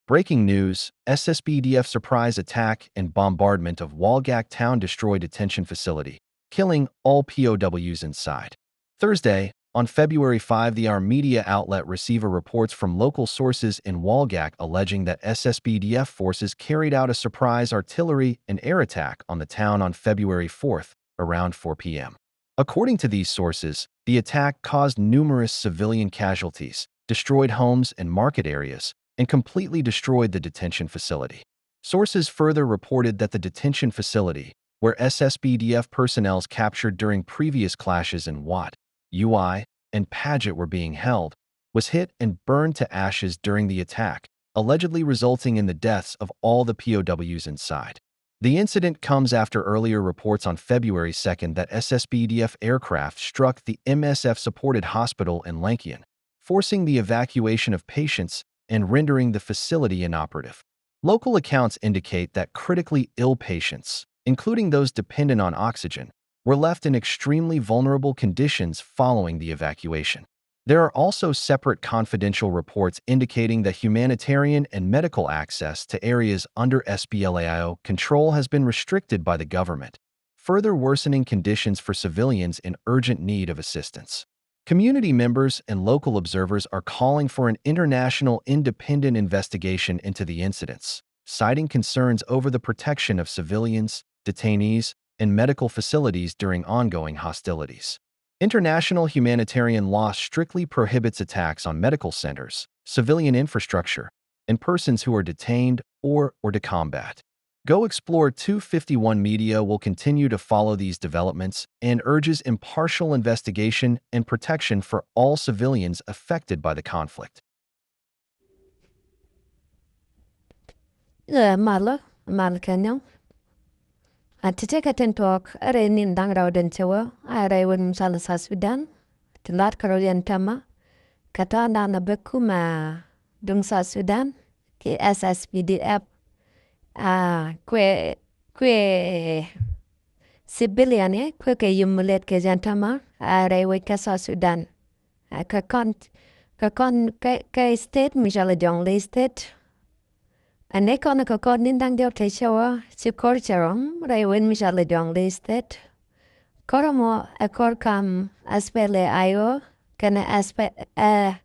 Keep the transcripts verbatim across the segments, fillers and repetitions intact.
Breaking news: S S P D F surprise attack and bombardment of Walgak town destroy detention facility, killing all P O Ws inside. Thursday, on February five, the R media outlet receive a reports from local sources in Walgak alleging that S S P D F forces carried out a surprise artillery and air attack on the town on February fourth around four p.m. According to these sources, the attack caused numerous civilian casualties, destroyed homes and market areas, and completely destroyed the detention facility. Sources further reported that the detention facility, where S S P D F personnel captured during previous clashes in Wat, U I, and Paget were being held, was hit and burned to ashes during the attack, allegedly resulting in the deaths of all the P O Ws inside. The incident comes after earlier reports on February second that S S P D F aircraft struck the M S F-supported hospital in Lankion, forcing the evacuation of patients and rendering the facility inoperative. Local accounts indicate that critically ill patients, including those dependent on oxygen, were left in extremely vulnerable conditions following the evacuation. There are also separate confidential reports indicating that humanitarian and medical access to areas under S P L A I O control has been restricted by the government, further worsening conditions for civilians in urgent need of assistance. Community members and local observers are calling for an international independent investigation into the incidents, citing concerns over the protection of civilians, detainees, and medical facilities during ongoing hostilities. International humanitarian law strictly prohibits attacks on medical centers, civilian infrastructure, and persons who are detained or ordered to combat. Go Explore two fifty-one Media will continue to follow these developments and urges impartial investigation and protection for all civilians affected by the conflict. Ɛ malä, mal kɛ nyɔŋ. A ti tekɛ tin tuɔɔk ɛ rɛy ni̱n da̱ŋ rɛw den cɛ wä a rɛy wec mi cɔal i̱ South Sudan. Ti lat kɛ rɔ yɛn tɛmɛ kɛ ta̱a̱ da̱a̱n a bek kumɛ duŋ South Sudan kiɛ S S P D F. A kuɛ, kuɛ civilian i̱ kuɛ kɛ yum mi lɛt kɛ jɛn tɛmɛ a rɛy wec kɛ South Sudan. Ɛ kɛ kɔn, kɛ kɔn kɛ, kɛ state mi cɔal i̱ Jonglei State. Ɛ nɛ kɔn kɛ kɔn ni̱n da̱ŋ diɔ̱k te cɛ wä ci kɔr cɛ rɔm rɛy wec mi cɔal i̱ Jonglei State. Kɔr mɔ ɛ kɔr kam S P L A I O kɛnɛ S P, ɛ,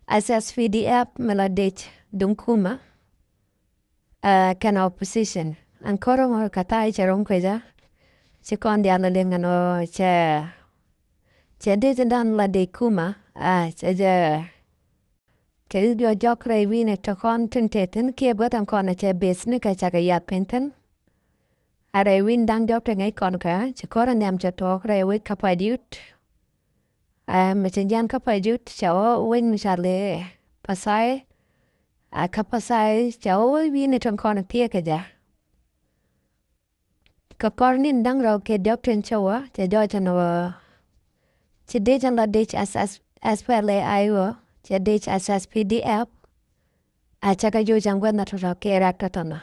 S S P D F mi la dec duŋ kumɛ. Ɛ kɛn opposition. Ɛn kɔr mɔ kɛ tha̱a̱c cɛ rɔm kecä. Ci kɔn diaal liŋ ɛn ɣöö cɛ, cɛ dec dan la dec kumɛ. Ɛ cɛ jɛ, cɛ jɛ jɔk rɛy wi̱i̱ni te kɔn tin te thi̱n kiɛ bä tɛn kɔn cɛ beth ni kɛ cakɛ yath piny thi̱n. A rɛy wi̱i̱ni da̱ŋ diɔ̱k te ŋäc kɔn kɛ ci kɔr nhiam cɛ tuɔɔk rɛy wec kä Pajut. Ɛ mi ci jian kä Pajut cɛ wä wec mi cɔal i̱ Pasai. Ɛ kä Pasai cɛ wä wec wi̱i̱ni tin kɔn thiee kɛ jɛ. Kɛ kɔr ni̱n da̱ŋ rɛw kɛ diɔ̱k tin cɛ wä cɛ jɔɔc ɛn ɣöö ci dec ɛn la dec S S, S P L A I O, cɛ dec S S P D F. A cɛ kɛ joc ɛn gua̱th na tɔ̱tɔ̱ kɛ rɛk tɔ̱tɔ̱ na.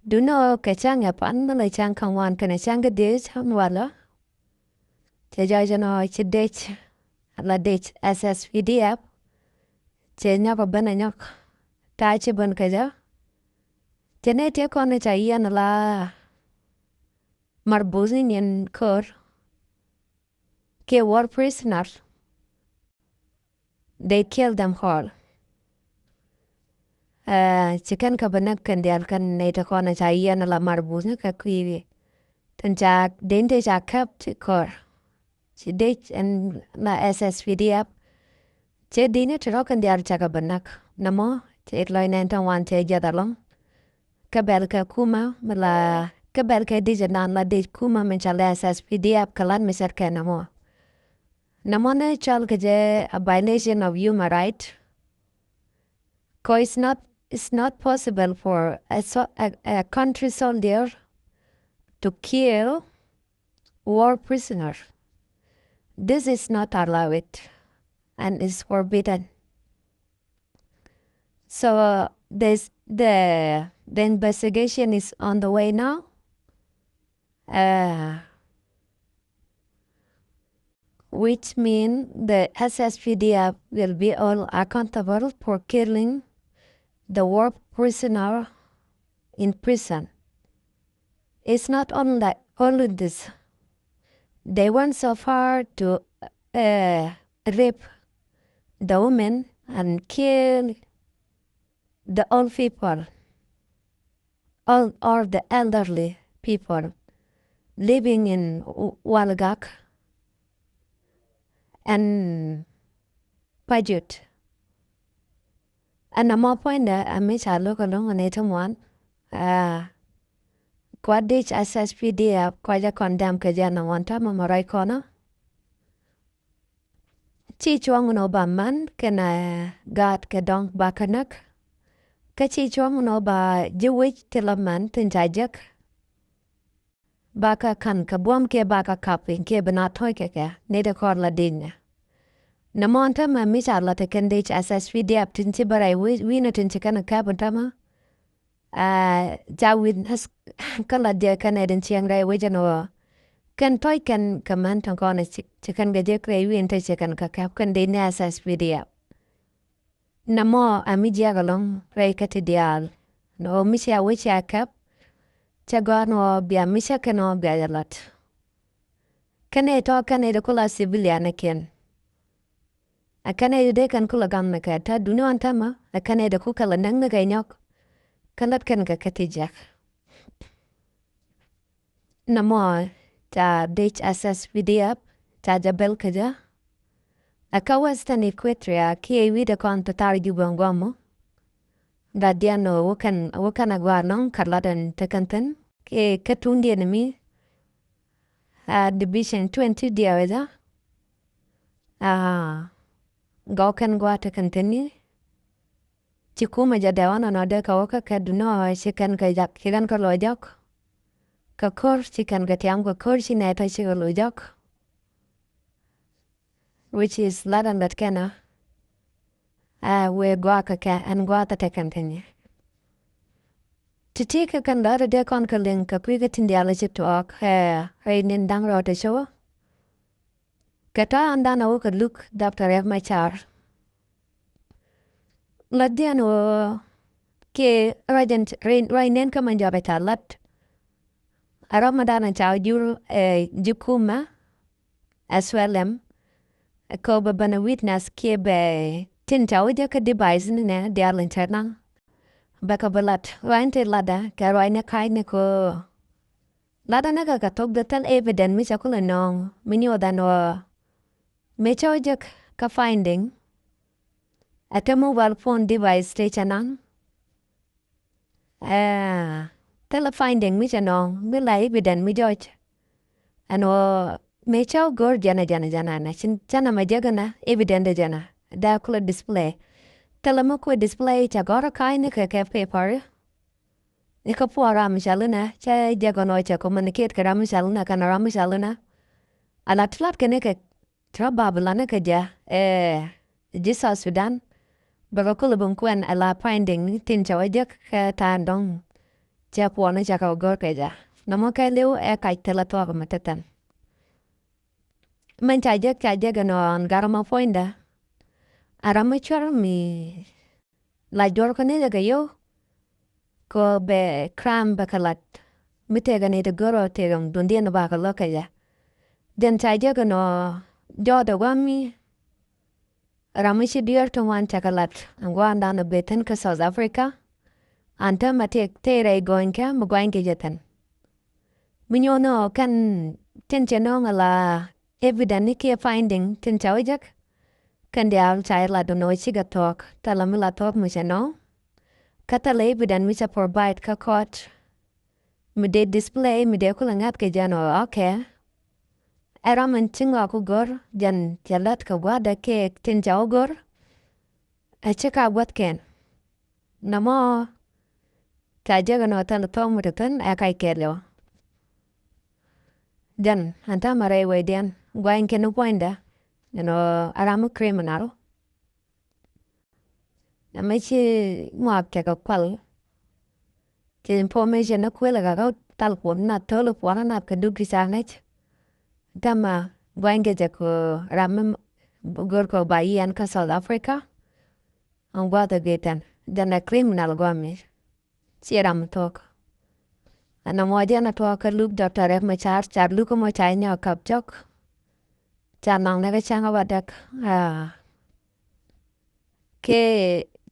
Duundɛ ɣöö kɛ cäŋ ɛ pan mi la cäŋ kä ŋuan kɛnɛ cäŋ kä dhieec ɛn walä. Cɛ jɔɔc ɛn ɣöö ci dec la dec S S P D F. Cɛ nyɔk ɛ ben ɛ nyɔk. Ta̱a̱ ci ben kecä. Cɛ nɛy tëë kɔn ca yiɛn la marbuthni niɛn kör kiɛ war prisoner. They kill them all. Ɛ ci kɛn kɛ bä näk kɛn diaal kɛn nɛy te kɔn ca yiɛn la marbuthni kɛ kui̱ wi̱i̱. Tin ca den te ca käp ti kɔr. Ci dec ɛn la S S P D F. Cɛ dini ti rɔ kɛn diaal ca kɛ bä näk. Nɛmɔ cɛ lɔc nɛn tin wan cɛ jiɛth ɛlɔ̱ŋ. Kä bɛl kɛ kumɛ mi la kä bɛl kɛ dec ɛnan la dec kumɛ mi ca lɛ S S P D F kɛ lat mi cɛt kɛ nɛmɔ. Nɛmɔ ni cɔl kɛ jɛ a violation of human right. Cause it's not, it's not possible for a, so, a, a country soldier to kill war prisoner. This is not allowed and is forbidden. So, uh, this, the, the investigation is on the way now. Uh, which mean the S S P D F will be all accountable for killing the war prisoner in prison. It's not only, only this. They went so far to uh, rape the women and kill the old people, all, or the elderly people living in W- Walgak and Pajut. Ɛn nɔmɔ puɔ̱nydɛ ɛ mi ca lo̱k ɛlɔ̱ŋ ni ti muɔ̱ɔ̱n. Ɛ, kuat dic S S P D F kɔc ɛ condemn kɛ jɛ nɔmɔ täämɛ mɛ ruac kɔnɔ. Ci cuɔ̱ŋ ni wä ba män kɛnɛ gaat kɛ dɔ̱ŋ ba kä näk. Kä ci cuɔ̱ŋ ni wä ba ji̱ wec ti la män tin ca jek. Ba kä ka̱n kɛ buɔ̱m kiɛ ba kä kap piny kiɛ bi na tɔ̱ɔ̱c kɛ kɛ ni ti kɔr la di̱i̱n nɛ. Nɔmɔ täämɛ mi ca lat ɛ kɛn dic S S P D F tin ci bä rɛy wi̱i̱, wi̱i̱ ni tin ci kɛn kɛp täämɛ. Ɛ, ca witness kä la diɛ kɛn ɛ din cieŋ rɛy wecɛ ni ɣöö kɛn tɔ̱ɔ̱c kɛn kɛ män tin kɔn ci, ci kɛn kɛ jek rɛy wi̱i̱ in te ci kɛn kɛ kɛp kɛn dic ni S S P D F. Nɔmɔ ɛ mi jiɛk ɛlɔ̱ŋ rɛy kä ti diaal. Ni ɣöö mi cia wec cia kɛp, cɛ gɔ̱a̱r ni ɣöö bia mi cä kɛn ɣöö bia jɛ lat. Kɛn ɛ tɔ̱ kɛn ɛ di ku la civilian ɛ kiɛn. Ɛ kɛn ɛ di dee kɛn ku la gam ni kɛ tɛ duni ɣän täämɛ, ɛ kɛn ɛ di ku kɛ la näk ni kɛ nyɔk. Kä lät kɛn kɛ kä ti jiɛk. Nɔmɔ ca dic S S P D F ca jɛ bɛl kä jɛ. Ɛ kä Western Equatoria kiɛ wi̱i̱dɛ kɔn ti thar Jubɛ guamɔ. Gat diɛn ɣöö wä kɛn, wä kɛn a gɔaa nɔŋ kä lat ɛn te kɛn thi̱n kiɛ kä tuŋdiɛn mi. Ɛ, Division twenty diɛ wecä. Ɛ, gɔw kɛn gɔaa te kɛn thi̱n ni. Ci kumɛ jɛ dee ɣän ɔnɔ dee kɛ wä kä kɛ dunɔ ci kɛn kɛ jak ci kɛn kɛ lo̱c jɔk. Kɛ ko̱r ci kɛn kɛ tiam kɛ ko̱r ci nɛy tɔ̱ ci kɛ lo̱c jɔk. Which is lat ɛn lät kɛn ɛ. Ɛ wëë gɔaa kɛ kɛ ɛn gɔaa thɛ tekɛn thi̱n. Ti̱ti̱ kɛ kɛn lät ɛ dee kɔn kɛ liŋ kɛ kui̱ kɛ tin diaal ɛ ci tuɔɔk ɛ rɛy ni̱n da̱ŋ rɔɔdɛ cowä. Kɛ ta̱a̱ ɛn dan a wä kɛ luk Doctor Riek Machar. Lat diɛn ɣöö kiɛ ruac ɛn ruac nɛn kä mɛ jɔak ɛ ca lat. A ram mi dan ɛ ca wä jur ɛ ji̱ kumɛ ɛ S P L M. Ɛ kɛ bɛ ben ɛ witness kiɛ bɛ tin ca wä jɛ kä device ni nɛ diaal in cɛ naŋ. Bɛ kɛ bɛ lat ruac in te latdä kɛ ruac ni ka̱c ni kɛ ɣöö latdä ni kɛ kɛ thok dee thil evident mi cɛ kulɛ nɔɔŋ mi nyuɔth ɛn ɣöö mëë cä wä jek kä finding. Ɛ te mobile phone device te cɛ naŋ. Ɛ thilɛ finding mi cɛ nɔɔŋ mi la evident mi jɔc. Ɛn ɣöö mëë cä wä go̱r jɛn ɛ jɛn ɛ jɛn ɛ nɛ cä nɛ mɛ jek ɛnɛ evident ɛ jɛn ɛ dee kulɛ display. Thilɛ mi kuɛ display cɛ gɔ̱r ɛ ka̱a̱cni kɛ kɛ paper. I̱ kä puɔ̱ɔ̱r ram cɔal inɛ cɛ jek ɛn ɣöö cɛ communicate kɛ ram cɔal inɛ kɛnɛ ram cɔal inɛ. Ala ti lat kɛn ikɛ ti rɔ bap lan ikɛ jɛ ɛ ji̱ South Sudan. Bɛ kɛ kulɛ bin kuɛn ala finding ni tin cɛ wä jek kɛ ta̱a̱ dɔ̱ŋ. Cɛ puɔ̱n ni cɛ kɛ wä go̱r kɛ jɛ nɔmɔ kɛ li̱w ɛ kac thilɛ thuɔ̱k mi tɛtɛn. Mɛn ca jek ca jek ɛn ɣöö ɛn gat ram ɛ puɔ̱nydä. A ram mi cuɛr mi la juɔr kä ni jɛ kɛ yio̱w. Kɛ bɛ crime bɛ kɛ lat mi tekɛ ni ti go̱r ɔ tekɛ duundiɛn ba kɛ lo̱k kɛ jɛ. Jɛn ca jek ɛn ɣöö jɔɔdɛ gua̱a̱mi. Ram mi ci dueer ti ŋuan cakɛ lat ɛn gua̱a̱ndan ɔ ben thi̱n kä South Africa. An täämɛ tëë rɛy gɔ̱ɔ̱ny kɛ mi gua̱ny kɛ jɛ thi̱n. Mi nyuɔ̱n ɔ kɛn tin cɛ nööŋ ala evident ni kiɛ finding tin ca wä jek. Kɛn diaal ca jɛ lat ɛn ɣöö cikɛ thuɔ̱k thilɛ mi la thuɔ̱k mi cɛ nööŋ. Kä thilɛ evident mi cɛ provide kä court. Mi dee display mi dee kulɛ ŋa̱th kɛ jɛn ɣöö okay. Ɛ ram in ci ŋɔak ku go̱r jɛn cɛ lät kɛ gua̱a̱thdɛ kɛ tin ca wä go̱r. Ɛ ci ka gua̱thkɛn. Nɔmɔ ca jek ɛn ɣöö thilɛ thuɔ̱k mi te thi̱n ɛ kac kɛɛliw. Jɛn ɛn täämɛ rɛy wecdiɛn gua̱ny kɛn puɔ̱nydä ɛn ɣöö ɛ ram mi criminal. Nɛmɛ ci ŋɔak cɛ kɛ kual. Cɛ information ni kuël kɛ kä thal puɔn na thol puɔn na kɛ duk ti ca ŋäc. Täämɛ gua̱ny kɛ jɛ kɛ ram mi go̱r kɛ ba yiɛn kä South Africa. Ɛn gua̱th ɛ gee tɛn. Jɛn ɛ criminal guami. Ci ram thuɔ̱k. Ɛn ɛmɔ jɛn ɛ tuɔɔk kä luk Doctor Riek Machar, ca luk ɛmɔ ca nyɔk kap jɔk. Ca naŋ nɛ kä cäŋ ɛ bädäk. Aa. Kɛ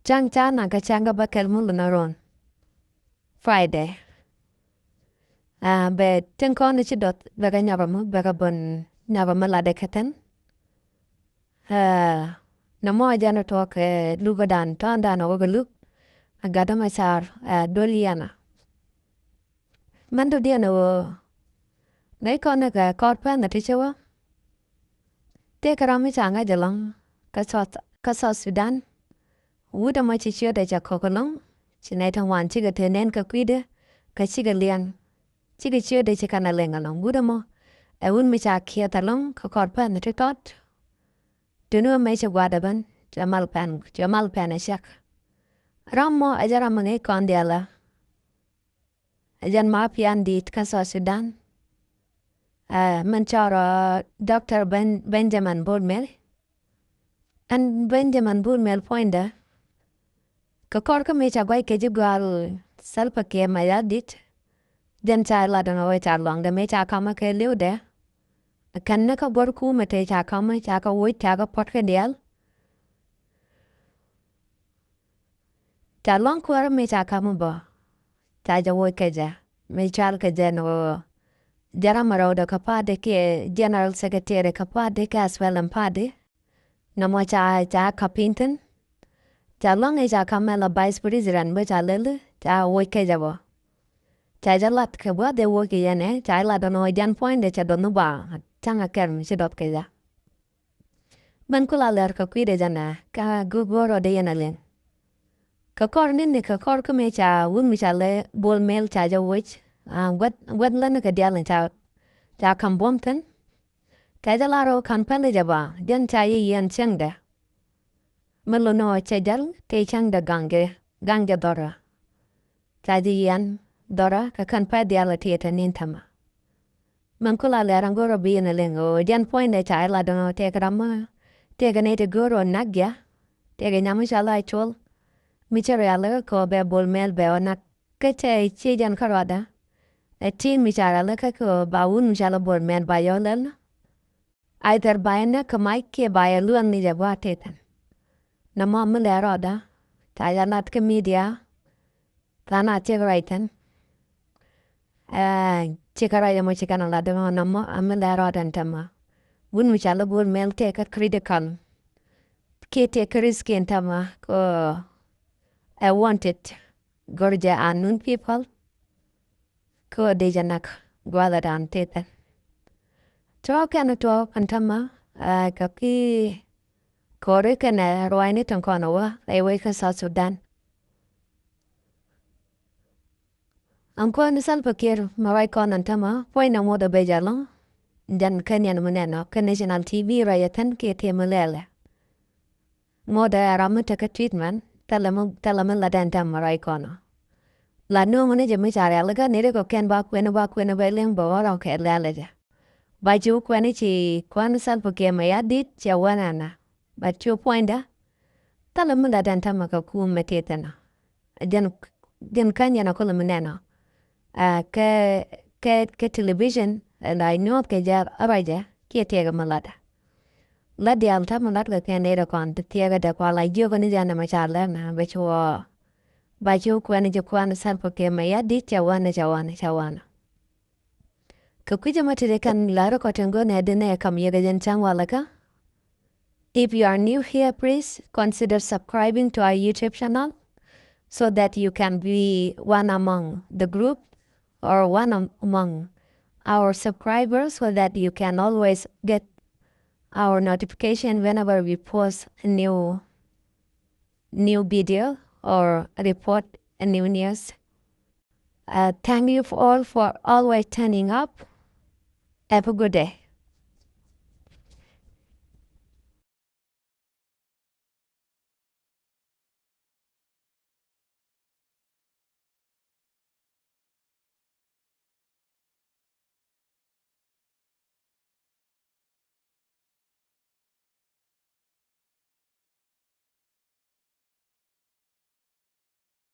cäŋ ca naŋ kä cäŋ kä bäkɛl mi lun ɛ ruɔ̱n. Friday. Aa, bɛ tin kɔn ci dɔth bɛ kɛ nyɔk ɛmɔ, bɛ kɛ bun nyɔk ɛmɔ latdɛ kɛ thin. Aa, nɔmɔ jɛn tuɔɔk kɛ luk ɛ dan tɔ̱ɔ̱ŋdan ɛ wä kɛ luk. Ɛ gat ɛmɔ car, aa, duel yɛn ɛ. Mɛn dɔ̱diɛn ɛ ɣöö ŋäc kɔn ɛ kɛ kɔr pɛn ɛ ti cä wä. Tëëkɛ ram mi ca ŋa̱c ɛlɔ̱ŋ kä South, kä South Sudan. Wut ɛmɔ ci ciötdɛ cɛ kɔk ɛlɔ̱ŋ, ci nɛy ti ŋuan cikɛ te nɛn kɛ kui̱dɛ, kä cikɛ liɛŋ, cikɛ ciötdɛ ci kɛn ɛ liŋ ɛlɔ̱ŋ. Wut ɛmɔ ɛ wut mi ca kiɛth ɛlɔ̱ŋ kä kɔr pɛn ti tɔt. Tuni wä mëë ci gua̱a̱th ɛ ben, cɛ mal pɛn, cɛ mal pɛn ɛ cɛk. Ram mɔ ɛ jɛ ram mi ŋäc kɔn diaal ɛ. Ɛ jɛn ma pian di̱i̱t kä South Sudan. Ɛ, min cɔr ɔ Doctor Ben-, Benjamin Bol Mel. Ɛn Benjamin Bol Mel puɔ̱nydɛ. Kɛ kɔr kä mëë ca gua̱c kɛ ji̱ gɔal Salva Kiir Mayardit. Jɛn ca lat ɛn ɣöö ca luaŋdɛ mëë ca kamä kɛ li̱wdɛ. Kɛn ni kä guɔ̱r kumɛ te ca kamä ca kɛ woc ca kɛ puɔ̱t kɛ diaal. Ca luaŋ kuäär mi ca ka̱m bä. Ca jɛ woc kɛ jɛ mi cual kɛ jɛ ni ɣöö jɛ ram rɛwdɛ kä party kiɛ general secretary kä party kiɛ SPLM party. Nɔmɔ ca, ca ka̱p piny thi̱n. Ca luaŋ i̱ ca ka̱m mɛ la vice president bä ca lel i̱ ca woc kɛ jɛ bä. Ca jɛ lat kɛ gua̱th ëë woc kɛ yɛn ɛ ca jɛ lat ɛn ɣöö jɛn puɔ̱nydɛ cɛ duɔth ni ba ca̱ŋ a kɛr mi ci duɔth kɛ jɛ. Mɛn kula lɛr kɛ kui̱dɛ jɛn ɛ kä go̱o̱r rɔɔdɛ yɛn a liŋ. Kɛ kɔr ni̱ni kɛ kɔr kä mëë ca wut mi ca lɛ Bol Mel ca jɛ woc. A, gua̱th, gua̱th lä ni kɛ diaal ni ca, ca ka̱m buɔ̱m thi̱n. Kɛ jɛ lar ɣöö ka̱n pɛl jɛ ba jɛn ca yɛ yiɛn cäŋdɛ. Mi lo̱n ɣöö cɛ jäl tëë cäŋdɛ gaŋ jɛ, gaŋ jɛ dhɔrä. Ca ji̱ yian dhɔrä kɛ kän pay diaal a tiɛt ɛ ni̱n tämɛ. Mɛn kula lɛr an go̱o̱r ɔ bi yɛn a liŋ ɣöö jɛn puɔ̱nydɛ ca jɛ lat ɛn ɣöö tëëkɛ ram mi tëëkɛ nɛy ti go̱o̱r ɔ nak jɛ. Tëëkɛ nyam mi ca la col mi cɛ rialikä kɛ ɣöö bɛ Bol Mel bɛ ɔ nak. Kä cɛ ci jɛn kä ruacdä. Ɛ ti mi ca rialikä kɛ ɣöö ba wut mi ca la Bol Mel ba yɔ lɛl. Either ba yɛ näk kɛ mac kiɛ ba yɛ luäŋ ni jɛ gua̱a̱th tëë thi̱n. Nɔmɔ mi lɛ rɔɔdä ca jɛ lat kä media. Tha̱a̱ŋ a thiek ruac thi̱n. Ɛ, cikɛ ruac ɛmɔ cikɛ nɔ lat ɛmɔ nɔmɔ a mi lɛ rɔɔdä ɛn tämɛ. Wut mi ca lɛ Bol Mel tëë kä critical. Kiɛ tëë kä risky ɛn tämɛ kɛ ɣöö ɛ wanted. Go̱r jɛ unknown people. Kɛ ɣöö dee jɛ näk gua̱a̱th ɛ da̱a̱n tëë thi̱n. Tuɔɔk kɛn tuɔɔk ɛn tämɛ, ɛ, kɛ ki ko̱ri kɛnɛ ruaacni tin kɔn wä rɛy wec kä South Sudan. Ɛn kuäär ni Salva Kiir mi ruac kɔn ɛn tämɛ puɔ̱ny nɛ ŋuɔ̱t ɛ ben jɛ lɔ̱ŋ. Jɛn kä niɛn mi nɛn ɔ kä national T V ruac ɛ thi̱n kiɛ tëë mi lɛlɛ. Ŋuɔ̱t ɛ ram mi tekɛ treatment thilɛ mi, thilɛ mi lat ɛn tämɛ ruac kɔn ɔ. La nööŋ ni jɛ mi ca rialikä ni ri kɔ̱kiɛn ba kuɛn ba kuɛn ba liŋ bɛ wä rɔ̱ kɛ lɛlɛ jɛ. Ba ci wä kuɛn ci kuäär ni Salva Kiir Mayardit cɛ wä nɛnɛ. Ba ci wä puɔ̱nydä. Thilɛ mi lat ɛn tämɛ kɛ kumɛ tëë thi̱n ɔ. Jɛn, jɛn käny jɛn a kulɛ mi nɛn ɔ. Ɛ, kɛ, kɛ, kɛ television, ɛ, la nyuɔth kɛ jɛ ruacɛ kiɛ tëëkɛ mi latdɛ. Lat diaal tämɛ lat kɛ kɛn dee dɛ kɔn ti thiɛɛkɛ dɛ kua la jiök ni jɛn ɛmɛ ca lɛr na bɛ ci wä. Ba ci wä kuɛn ci kuäär ni Salva Kiir Mayardit cɛ wänɛ, cɛ wänɛ, cɛ wänɛ. Kɛ kui̱cä ma ti di kɛn la rikɔtin go̱n ɛ di nɛ kam yɛ kɛ jɛn cäŋ walɛ kä. If you are new here, please consider subscribing to our YouTube channel so that you can be one among the group or one am-, among our subscribers so that you can always get our notification whenever we post a new, new video or report a new news. Uh, thank you for all for always turning up. Have a good day.